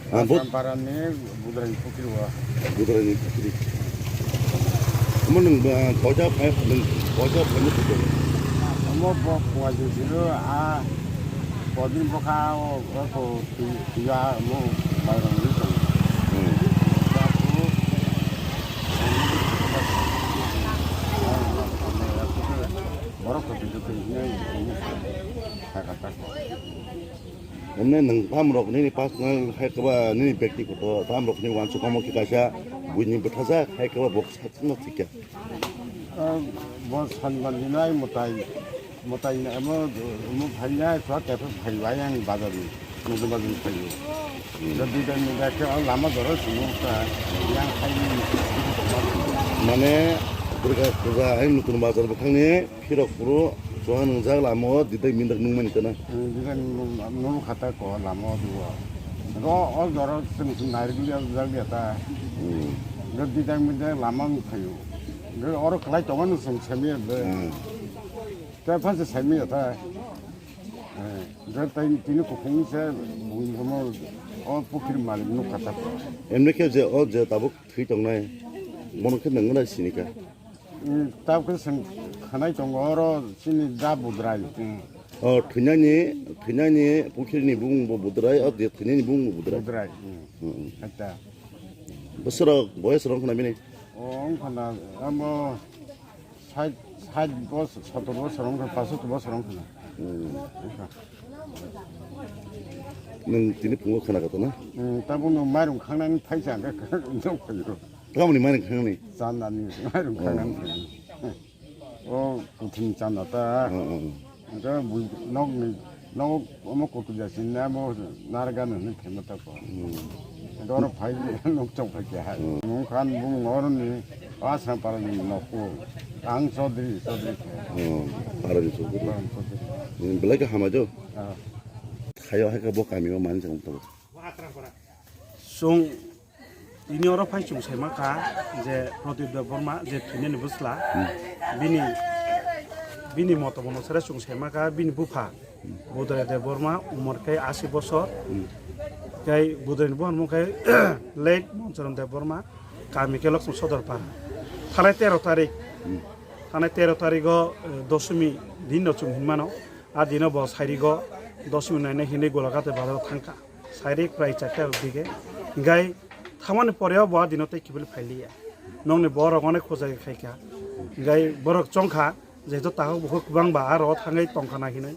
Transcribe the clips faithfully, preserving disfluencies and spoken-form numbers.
Ah, bud- Sampara ni Budrai Pukri o. Budrai ni Pukri. Omo nwng, ah, koita phai, nwng koita phai ni phuto? Omo bo kuaji siro, ah, kodin bokha o, o ko twi-, twiya mo bairang ni tong. Hmm. Borok ko twi twi nai, nai, nai, nai, nai, nai, Emne nwng tamrok nini personal hai khe ba nini byaktigoto tamrok ni uansukmung khe kaisa buini bwthajak hai khe ba bo sakno thwikha. Ah, bo sanmani nai mwtai, mwtai emo, emo phainai kha tepha phaibai ang bazar ni, nutun bazar ni phaio. Hmm. Da bidang ni da khe lama jora simo kha yang phaini. Mane Durga Puja hai nutun bazar bwkhakni Phirok phuru chuha nwngjak lama o didak mindak nungmani kana. Didak nung khata ko lama o duo. Ro o jora chwng chwng nairok liya jak liya ta. Hmm. Ro didak mindak lama nung phaio. Ro oro kwlai tongo nung chwng sami ya de. Hmm. Tei pha se sami ya ta. Eh, ro tai tini kuphung se bung mo o pukhiri malik nung khata ko. Emne khe je o je tabuk thwi tongnai. Bono khe nang nai sinika. Hmm, tabuk khe chwng khanai tongo oro chini da Budrai. Hmm. O, thwinani, thwinani pukhrini bumung bo Budrai, o je thwinani bumung bo Budrai. Budrai, hmm. Hmm. Acha. Bosoro, boyes rok khna bini? O, wngkha na, amo sait, sait bos-, sotor bosor wngkha, pasot bosor wngkha na. Hmm. Wngkha. Nwng tini phungo khna kha to na? Hmm, tabuk no mairung khangnani thaisa hwnkhe nukphaio. Tamoni mani khangni? Chanani mairum khanani. O kuthum chana ta. Hwnkhe bui nokni, nok omo kuthum jasinna bo narga nini thema ta ko. Doro phai nok chong phai kha. Mung khan bung oroni asram parani nokku. Ang Chaudhary, Chaudhary khe. Parani Chaudhary. Parani Chaudhary. Belai khe hamai do. Thaio hai khe bo kami o mani chong to. Chwng tini oro phai chwng sai mankha je Pradip Debbarma je thwinani bwsla, bini, bini moto bono sere chwng sai mankha bini bupha Budrai Debbarma umor khe asi bosor, tei Budraini buhan mung khe late Monchoron Debbarma, kami khe Lokchong Sodorpara. Thanai tero tarik, thanai tero tarigo, eh, dosomi dinno chwng hinmano, a dino bo sairigo dosomi nainai hinwi Golaghat bazaro thangkha. Sairik prai chakhe rok dige. Hinkhe thangmani poreo bo a dino tei kiphilwi phailiya. Nokni borok onek khojagwi khaikha. Hinkhe borok chongkha, jehetu takhuk bukhuk kwbangba aro thangwi tongkhana hinwi.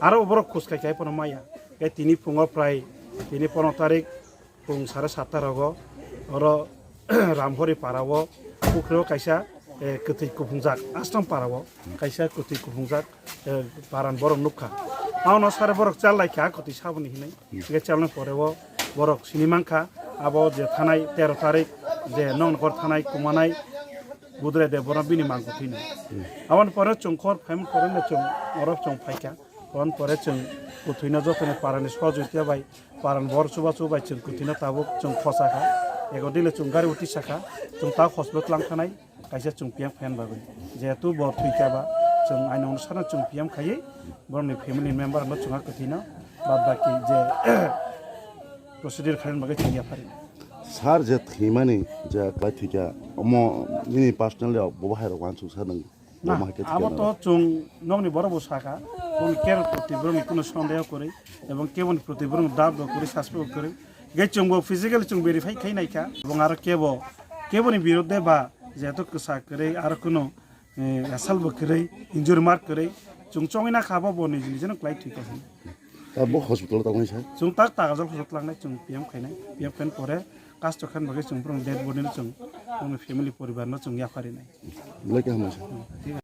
Aro borok khoj khaikha, haiphano maya. Hinkhe tini phungo prai, tini pono tarik, phung sare satta rogo, oro Ramhori para o, pukhri o kaisa, eh, kwtwi kuphungjak, Ashram para o kaisa kwtwi kuphungjak, eh, para ni borok nukha. Abono sare borok chal lai kha kwtwi saboni hinwi. Hinkhe chalni pore o borok sini mankha, abo je thanai tero tarik je noknokor thanai kumanai Budrai Debbarma bini mang kwthwino. Aboni pore chwng khor phaimani pore no chwng oro chwng phaikha. Aboni pore chwng kwthwino jotoni para ni sohojogita bai Paran bor chubachu bai chwng kwthwino tabuk chwng khosa kha. Ego dile chwng gari uti sakha, chwng ta hospital tlang thanai, kaisa chwng P M khayan bagwi. Jehetu bo thwi kha ba, chwng aino onusarno chwng P M khaiwi, borokni family member no chwng ha kwthwino, bad baki je procedure khayan bagwi chwng yaphari. Sir je thwimani je kwlai thwi kha, omo nini personally bo bahai rok uansuk sa nang? Na, omo hai khe abo thikana to rw. Chwng nokni borok bo sakha, kunu kebo ni proti borokni kunu sondeho kwrwi, ebong kebo ni proti borok doubt bo kwrwi, suspect bo kwrwi. Hinkhe chwng bo physically chwng verify khai naikha, ebong aro kebo, kebo ni biruddhe ba jehetu kwsa kwrwi, aro kunu, eh, asal bo kwrwi, injury mark kwrwi, chwng chongwi nakha abo bo niji nijino kwlai thwikha hinwi. Abo hospital o tangmani sir? Chwng tak tak ajol hospital tlangnai, chwng P M khainai, P M khaina pore cast khan bagwi chwng borokni dead body no chwng, borokni family poribar no chwng yapharinai. Belai khe hambai sir.